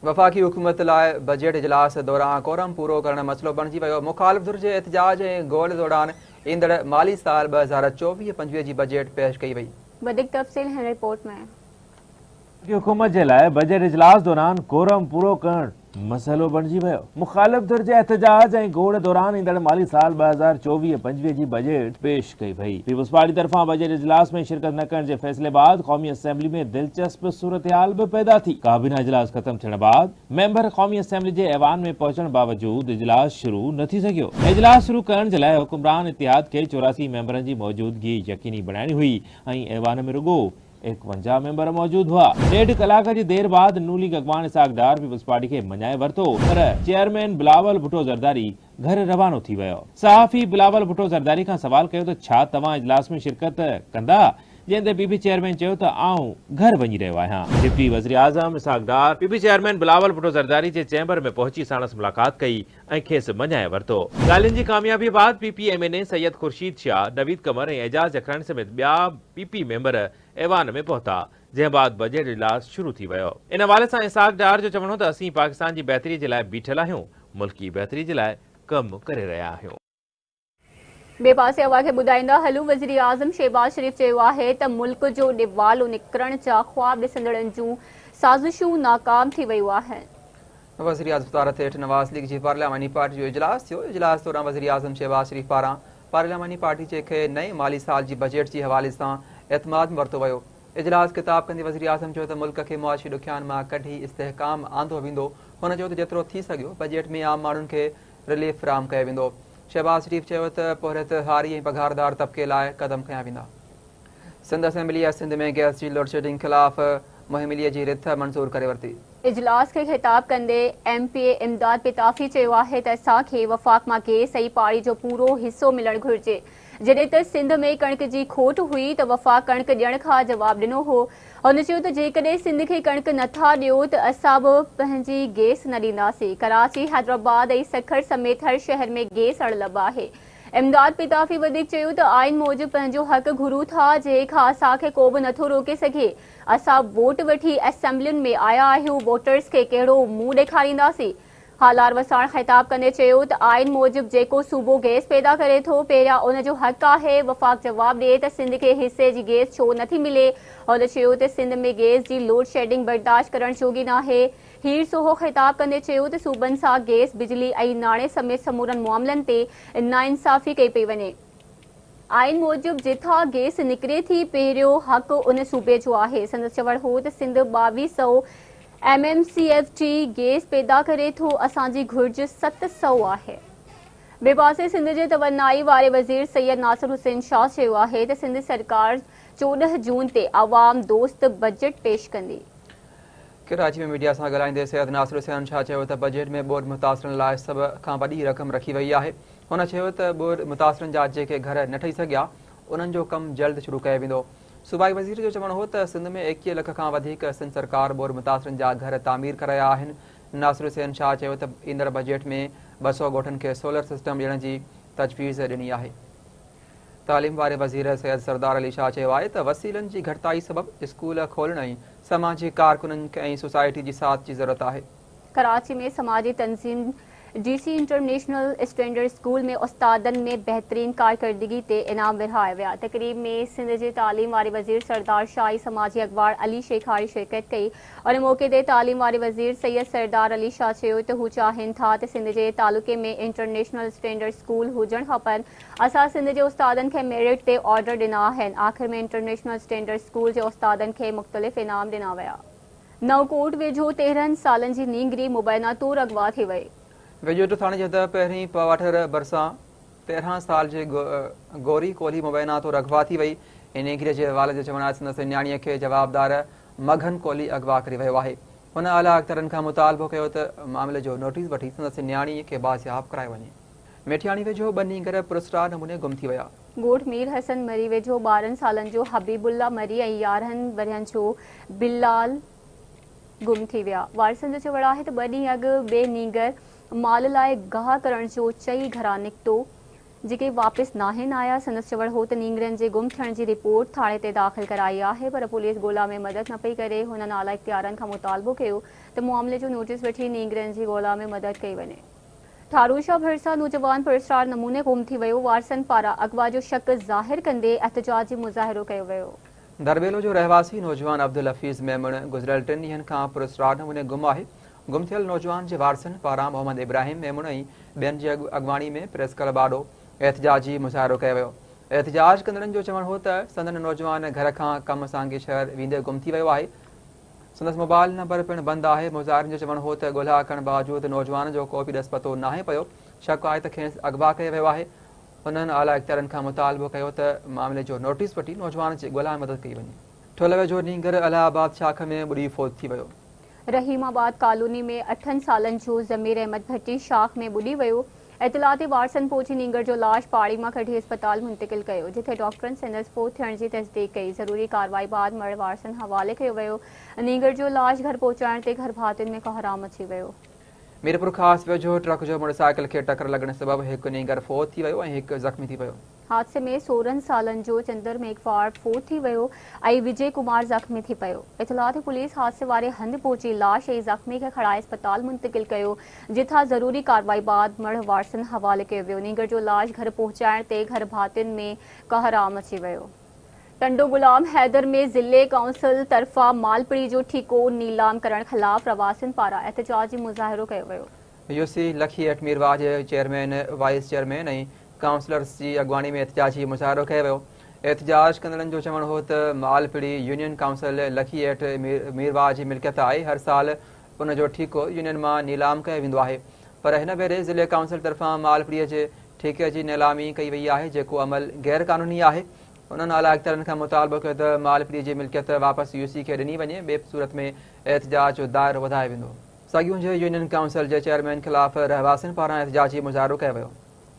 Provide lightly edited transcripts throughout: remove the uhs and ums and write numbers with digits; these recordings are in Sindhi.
وفاقي حڪومت لاء بجيٽ اجلاس دوران ڪورم پورو ڪرڻ مسئلو بڻجي ويو. مخالف ڌر جي احتجاج ۽ گوڙ دوران ايندڙ مالي سال 2024-25 جي بجيٽ پيش ڪئي وئي. وڌيڪ تفصيل هن رپورٽ ۾. وفاقي حڪومت جي لاء بجيٽ اجلاس دوران ڪورم پورو ڪرڻ مسئلو بڻجي ويو. مخالف ڌر جي احتجاج ۽ گوڙ دوران ايندڙ مالي سال 2024-25 جي بجيٽ پيش ڪئي وئي. پيپلز پارٽي طرفان بجيٽ اجلاس ۾ شرڪت نه ڪرڻ جي فيصلي بعد قومي اسيمبلي ۾ دلچسپ صورتحال به پيدا ٿي. ڪابينا اجلاس ختم ٿيڻ بعد ميمبر قومي اسيمبلي جي ايوان ۾ پهچڻ باوجود اجلاس شروع نه ٿي سگهيو. اجلاس شروع ڪرڻ جي لاء حڪمران اتحاد کي 84 ميمبرن جي موجودگي يقيني بڻائڻي هئي ۽ ايوان ۾ رڳو 51 ميمبر موجود هئا. ڏيڍ ڪلاڪ جي دير بعد نون ليگ اڳواڻ اسحاق ڊار پيپلز پارٽي کي مڃائي ورتو پر چيئرمين بلاول ڀٽو زرداري گهر روانو ٿي ويو. صحافي بلاول ڀٽو زرداري کان سوال ڪيو ته ڇا توهان اجلاس ۾ شرڪت ڪندا؟ جنهن تي پي پي چيئرمين چيو ته آئون گهر وڃي رهيو آهيان. ڊپٽي وزيراعظم Ishaq Dar P P chairman Bilawal Bhutto Zardari جي چيمبر ۾ پهچي ساڻس ملاقات ڪئي ۽ کيس مڃائي ورتو. ڳالهين جي ڪاميابي بعد P P M N A Syed Khurshid Shah, Naveed Qamar ۽ Ejaz Jakhrani سميت ٻيا پي پي ميمبر ايوان ۾ پهتا، جنهن بعد بجيٽ اجلاس شروع ٿي ويو. ان حوالي سان اسحاق ڊار جو چوڻ هو ته اسين پاڪستان جي بهتري جي لاء بيٺل آهيون، ملڪي بهتري جي لاء ڪم ڪري رهيا آهيون. ٻئي پاسي اوهان کي ٻڌائيندا هلون وزيراعظم شهباز شريف چيو آهي ته ملڪ جو ڏيوالو نڪرڻ جا خواب ڏسندڙن جون سازشون ناڪام ٿي ويون آهن. وزيراعظم صدارت هيٺ نواز ليگ جي پارلياماني پارٽي جو اجلاس ٿيو. اجلاس دوران وزيراعظم شهباز شريف پاران پارلياماني پارٽي جي کي نئين مالي سال جي بجيٽ جي حوالي سان اعتماد ۾ ورتو ويو. اجلاس خطاب ڪندي وزيراعظم چيو ته ملڪ کي معاشي ڏکيائن مان ڪڍي استحڪام آندو ويندو. هن چيو ته جيترو ٿي سگهيو بجيٽ ۾ عام ماڻهن کي رليف فراهم ڪيو ويندو. شهباز شريف چيو ته پورهيت، هاري ۽ پگهاردار طبقي لاء قدم کنيا ويندا. سنڌ اسيمبليء سنڌ ۾ گئس جي لوڊشيڊنگ خلاف مهمليء جي رٿ منظور ڪري ورتي. اجلاس کي خطاب ڪندي M P A Imdad Pitafi چيو آهي ته اسان کي وفاق مان گئس ۽ پاڻي جو پورو حصو ملڻ گهرجي، جڏهن ته سنڌ ۾ ڪڻڪ جي کوٽ هئي ته وفاق ڪڻڪ ڏيڻ کان جواب ڏنو هو. هن چيو ته جيڪڏهن سنڌ کي ڪڻڪ نه ٿا ڏيو ته اسان به پنهنجي گئس نه ڏينداسين، ڪراچي، حيدرآباد ۽ سکر سميت هر شهر ۾ گئس اڻلڀ آهي. امداد پتافي وڌيڪ چيو ته آئين موجب پنهنجو حق گهرون ٿا، جنهن کان اسان کي ڪو به نٿو روڪي سگهي، اسان ووٽ وٺي اسيمبلين ۾ آيا آهيون، ووٽرز کي ڪهڙو منهن ڏيکارينداسين؟ هالار وساڻ خطاب ڪندي چيو ته آئين موجب جيڪو صوبو گئس پيدا ڪري ٿو پهريان ان جو حق آهي، وفاق جواب ڏئي ته سنڌ کي حصي جي گئس ڇو نٿي ملي؟ هن چيو ته سنڌ ۾ گئس جي لوڊشيڊنگ برداشت ڪرڻ جوڳي ناهي. هير سوهو خطاب ڪندي چيو ته صوبن سان گئس، بجلي ۽ ناڻي سميت سمورن معاملن تي ناانصافي ڪئي پئي وڃي. آئين موجب جتان گئس نڪري ٿي پهريون حق ان صوبي جو آهي. سندس چوڻ هو ته سنڌ 22 سئو M M C F T gas پيدا ڪري ٿو، اسان جي گهرج 700 آهي. ٻئي پاسي سنڌ جي توانائي واري وزير سيد ناصر حسين شاهه چيو آهي ته سنڌ سرڪار 14 جون تي عوام دوست بجيٽ پيش ڪندي. ڪراچي ۾ ميڊيا سان ڳالهائيندي سيد ناصر حسين شاهه چيو ته بجيٽ ۾ ٻوڏ متاثرن لاء سڀ کان وڏي رقم رکي وئي آهي. هن چيو ته ٻوڏ متاثرن جا جيڪي گهر نه ٺهي سگهيا انهن جو ڪم جلد شروع ڪيو ويندو. صوبائي وزير جو چوڻ هو ته سنڌ ۾ 21 لک کان وڌيڪ سنڌ سرڪار ٻوڏ متاثرن جا گهر تعمير ڪرايا آهن. ناصر حسين شاهه چيو ته ايندڙ بجيٽ ۾ 200 ڳوٺن کي سولر سسٽم ڏيڻ جي تجويز ڏني آهي. تعليم واري وزير سيد سردار علي شاهه چيو آهي ته وسيلن جي گهٽتائي سبب اسڪول کولڻ ۽ سماجي ڪارڪنن ۽ سوسائٽي جي ساٿ جي ضرورت آهي. ڪراچي ۾ سماجي تنظيم D C international standard school ۾ استادن ۾ بهترين ڪارڪردگي تي انعام ورهايا ويا. تقريب ۾ سنڌ جي تعليم واري وزير سردار شاهه ۽ سماجي اڳواڻ علي شيخاڻي شرڪت ڪئي. ان موقعي تي تعليم واري وزير سيد سردار علي شاهه چيو ته هو چاهين ٿا ته سنڌ جي تعلقي ۾ انٽرنيشنل اسٽينڊرڊ اسڪول هجڻ کپن، اسان سنڌ جي استادن کي ميرٽ تي آرڊر ڏنا آهن. آخر ۾ انٽرنيشنل اسٽينڊرڊ اسڪول جي استادن کي مختلف انعام ڏنا ويا. نئون ڪوٽ ويجهو 13 سالن جي نينگري مبينا طور اغوا ٿي وئي. ويجهو ٿاڻي جي حد پهرين پواٽر ڀرسان 13 سال جي گوري ڪولهي مبينا طور اغوا ٿي وئي. نينگري جي والد جو چوڻ آهي سندس نياڻي کي جوابدار مگهن ڪولهي اغوا ڪري ويو آهي. هن اعليٰ اختيارين کان مطالبو ڪيو ته معاملي جو نوٽيس وٺي سندس نياڻي کي بازياب ڪرايو وڃي. ميٺياڻي ويجهو ٻه نينگر پراسرار نموني گم ٿي ويا. ڳوٺ مير حسن مري ويجهو 12 سالن جو حبيب الله مري ۽ 11 ورهين جو بلال گم ٿي ويا. وارثن جو چوڻ آهي ته ٻه ڏينهن اڳ ٻئي نينگر مال لاء گاهه ڪرڻ جو چئي گهران نڪتو، جيڪي واپس ناهن آيا. سندس چوڻ هو ته نينگرن جي گم ٿيڻ جي رپورٽ ٿاڻي تي داخل ڪرائي آهي، پر پوليس ڳولا ۾ مدد نه پئي ڪري. هنن اعليٰ اختيارن کان مطالبو ڪيو ته معاملي جو نوٽيس وٺي نينگرن جي ڳولا ۾ مدد ڪئي وڃي. ٺاروشاه ڀرسان نوجوان پراسرار نموني گم ٿي ويو، وارثن پاران اغوا جو شڪ ظاهر ڪندي احتجاجي مظاهرو ڪيو ويو. درٻيلو جو رهواسي نوجوان عبدالحفيظ ميمڻ گذريل 3 ڏينهن کان پراسرار نموني گم آهي. گم ٿيل نوجوان جي وارثن پاران محمد ابراهيم ميمڻ ۽ ٻين جي اڳواڻي ۾ پريس ڪلب آڏو احتجاجي مظاهرو ڪيو ويو. احتجاج ڪندڙن جو چوڻ هو ته سندن نوجوان گهر کان ڪم سانگي شهر ويندي گم ٿي ويو آهي، سندس موبائل نمبر پڻ بند آهي. مظاهرين جو چوڻ هو ته ڳولها ڪرڻ باوجود نوجوان جو ڪو به ڏس پتو ناهي پيو، شڪ آهي ته کيس اغوا ڪيو ويو آهي. هنن اعليٰ اختيارين کان مطالبو ڪيو ته معاملي جو نوٽيس وٺي نوجوان جي ڳولها ۾ مدد ڪئي وڃي. ٺل ويجهو نينگر الهه آباد شاخ ۾ ٻڏي فوت ٿي ويو. رحيم آباد ڪالوني ۾ 8 سالن جو ضمير احمد ڀٽي شاخ ۾ ٻڏي ويو. اطلاع تي وارثن پهچي نينگر جو لاش پاڙي مان ڪڍي اسپتال منتقل ڪيو، جتي ڊاڪٽرن سندس فوت ٿيڻ جي تصديق ڪئي. ضروري ڪارروائي بعد مڙهه وارثن حوالي ڪيو ويو. نينگر جو لاش گهر پهچائڻ تي گهر ڀاتين ۾ ڪهرام مچي ويو. ميرپورخاص ويجهو ٽرڪ جو موٽرسائيڪل کي ٽڪر لڳڻ سبب هڪ نينگر فوت ٿي ويو ۽ هڪ زخمي ٿي پيو. حادثي ۾ 16 سالن جو چندر ميگهواڙ فوت ٿي ويو ۽ وجي ڪمار زخمي ٿي پيو. اطلاع تي پوليس حادثي واري هنڌ پهچي لاش ۽ زخمي کي کڻائي اسپتال منتقل ڪيو، جتان ضروري ڪارروائي بعد مڙهه وارثن حوالي ڪيو ويو. نينگر جو لاش گهر پهچائڻ تي گهر ڀاتين ۾ ڪهرام مچي ويو. ٽنڊو غلام حيدر ۾ ضلعي ڪائونسل طرفان مالپڙي جو ٺيڪو نيلام ڪرڻ خلاف رهواسين پاران احتجاجي مظاهرو ڪيو ويو. يوسي لکي اٺ ميرواهه جي چيئرمين، وائيس چيئرمين ۽ ڪائونسلرز جي اڳواڻي ۾ احتجاجي مظاهرو ڪيو ويو. احتجاج ڪندڙن جو چوڻ هو ته مالپڙي يونين ڪائونسل لکي اٺ ميرواهه جي ملڪيت آهي، هر سال ان جو ٺيڪو يونين مان نيلام ڪيو ويندو آهي، پر هن ڀيري ضلعي ڪائونسل طرفان مالپڙي جي ٺيڪي جي نيلامي ڪئي وئي آهي، جيڪو عمل غير قانوني آهي. انهن اعليٰ اختيارين کان مطالبو ڪيو ته مالپڙي جي ملڪيت واپس يوسي کي ڏني وڃي، ٻي صورت ۾ احتجاج جو دائرو وڌايو ويندو. ساڳيون جي يونين ڪائونسل جي چيئرمين خلاف رهواسين پاران احتجاجي مظاهرو ڪيو ويو.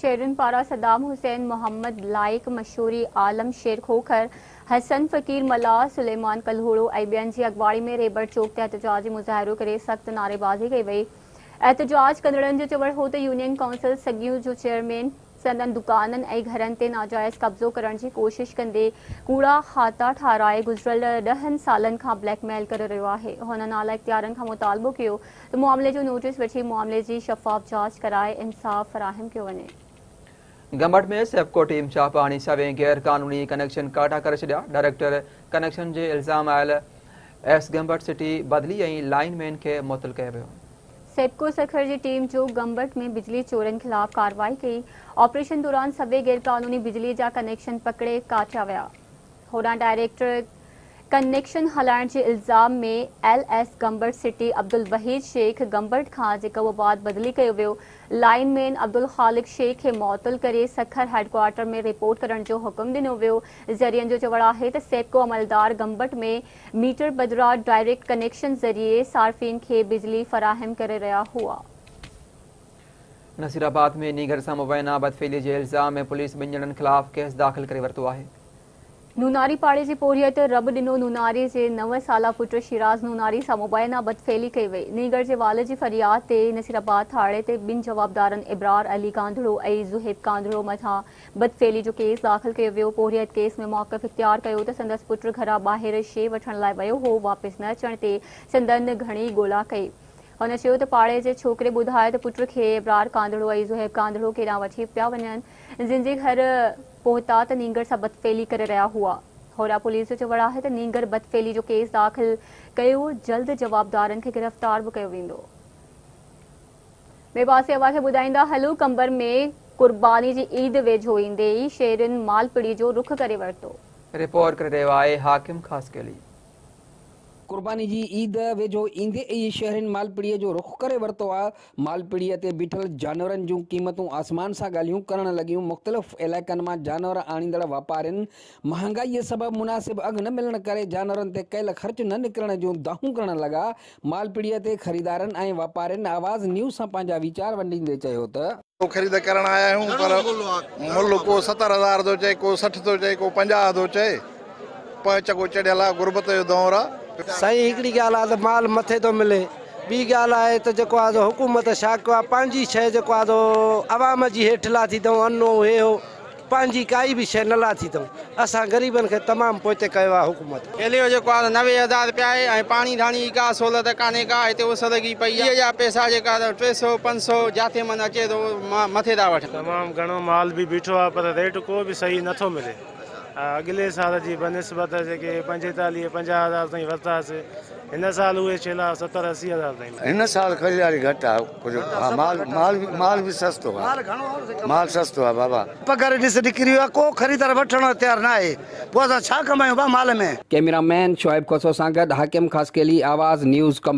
شهرين پاران صدام حسين، محمد لائق مشوري، عالم شير کوکر، حسن فقير ملاح، سليمان ڪلهوڙو ۽ ٻين جي اڳواڻي ۾ ريبر چوڪ تي احتجاجي مظاهرو ڪري سخت نعريبازي ڪئي وئي. احتجاج ڪندڙن جو چوڻ هو ته يونين ڪائونسل سڳيون جو چيئرمين سندن دڪانن ۽ گهرن تي ناجائز قبضو ڪرڻ جي ڪوشش ڪندي ڪوڙا کاتا ٺاهرائي گذريل 10 سالن کان بليڪ ميل ڪري رهيو آهي. هنن اعليٰ اختيارين کان مطالبو ڪيو ته معاملي جو نوٽيس وٺي معاملي جي شفاف جاچ ڪرائي انصاف فراهم ڪيو وڃي. گمبٽ ۾ سيپڪو ٽيم ڇاپا هڻي سوين غير قانوني ڪنيڪشن ڪاٽا ڪري ڇڏيا. ڊائريڪٽر ڪنيڪشن جي الزام آيل ايس گمبٽ سٽي بدلي ۽ لائين مين کي معطل ڪيو ويو. سيپڪو سکر جي ٽيم جو گمبٽ ۾ بجلي چورن خلاف ڪارروائي ڪئي. آپريشن دوران سوين غيرقانوني بجلي جا ڪنيڪشن پڪڙي ڪاٽيا ويا. هوڏانهن ڊائريڪٽر ڪنيڪشن هلائڻ جي الزام ۾ L S Gambat city Abdul Waheed Shaikh Gambat کان جيڪب آباد بدلي ڪيو ويو. لائين مين عبدالخالق شيخ کي معطل ڪري سکر هيڊڪوارٽر ۾ رپورٽ ڪرڻ جو حڪم ڏنو ويو. ذريعن جو چوڻ آهي ته سيپڪو عملدار گمبٽ ۾ ميٽر بدران ڊائريڪٽ ڪنيڪشن ذريعي صارفين کي بجلي فراهم ڪري رهيا هئا. نصيرآباد ۾ نينگر سان مبينا بدفعلي جي الزام ۾ پوليس ٻن ڄڻن خلاف ڪيس داخل ڪري ورتو آهي. نوناري پاڙي جي پورهيت رب ڏنو نوناري جي 9 سالا پٽ شيراز نوناري سان مبينا بدفعلي ڪئي وئي. نينگر جي والد جي فرياد تي نصيرآباد ٿاڻي تي ٻن جوابدارن ابرار علي ڪانڌڙو ۽ زوهيب ڪانڌڙو مٿان بدفعلي جو ڪيس داخل ڪيو ويو. پورهيت ڪيس ۾ موقف اختيار ڪيو ته سندس پٽ گهران ٻاهر شيء وٺڻ لاء ويو هو، واپس نه اچڻ تي سندن گهڻي ڳولا ڪئي. هن چيو ته پاڙي جي ڇوڪري ٻڌايو ته پٽ کي ابرار ڪانڌڙو ۽ زوهيب ڪانڌڙو ڪيڏانهن وٺي پيا وڃن، جن جي گهر پهتا ته نينگر سان بدفعلي ڪري رهيا هئا. هوڏانهن پوليس جو چوڻ آهي ته نينگر بدفعلي جو ڪيس داخل ڪيو، جلد جوابدارن کي گرفتار به ڪيو ويندو. ٻئي پاسي اوهان کي ٻڌائيندا هلون قمبر ۾ قرباني جي عيد ويجهو ايندي ئي شهرين مالپڙي جو رخ ڪري ورتو. رپورٽ ڪري رهيو آهي حاڪم خاصخيلي. قرباني جي عيد ويجهو ايندي ئي شهرين مالپڙي جو رخ ڪري ورتو آ. مالپڙي تي بيٺل جانورن جون قيمتون آسمان سان ڳالهيون ڪرڻ لڳيون. مختلف علائقن مان جانور آڻيندڙ واپارين مهانگائي سبب مناسب اگهه نه ملڻ ڪري جانورن تي ڪيل خرچ نه نڪرڻ جون دانهون ڪرڻ لڳا. مالپڙي تي خريدارن ۽ واپارين آواز نيوز سان پنهنجا ويچار ونڊيندي چيو ته. خريد ڪرڻ آيا آهيون پر ملهه ڪو 70 هزار ٿو چئي، ڪو 60 ٿو چئي، ڪو 50 ٿو چئي، پهچ ڪو چڙهيل آهي، غربت جو دور آهي. سائين هڪڙي ڳالهه آهي ته مال مٿي ٿو ملي، ٻي ڳالهه آهي ته جيڪو آهي سو حڪومت ڇا ڪيو آهي پنهنجي شيء جيڪو آهي سو عوام جي هيٺ لاٿي اٿئون انو هي هو پنهنجي ڪائي به شيء نه لاٿي اٿئون اسان غريبن کي تمام پوئتي ڪيو آهي حڪومت. ڪيلي جو جيڪو آهي 90,000 رپيا آهي ۽ پاڻي ڌاڻي جي ڪا سهولت ڪانهي ڪا هتي اس لڳي پئي آهي جا پئسا جيڪا 300 500 جاٿي من اچي ٿو مٿي ٿا وٺن. تمام گهڻو مال به بيٺو آهي پر ريٽ ڪو به صحيح نٿو ملي. اڳلي سال جي بنسبت جيڪي 45 50 هزار تائين ورتاسي هن سال اهي ڇيلا 70 80 هزار تائين. هن سال خريداري گهٽ آ ڪجهه مال مال مال به سستو آ مال سستو آ بابا. پگهر ڏس نڪري ويو آ ڪو خريدار وٺڻ لاء تيار نه آهي پوء اسان ڇا ڪمايون ڀا مال ۾. ڪئميرا مين شعيب کوسو سان گڏ حاڪم خاصخيلي، آواز نيوز قمبر.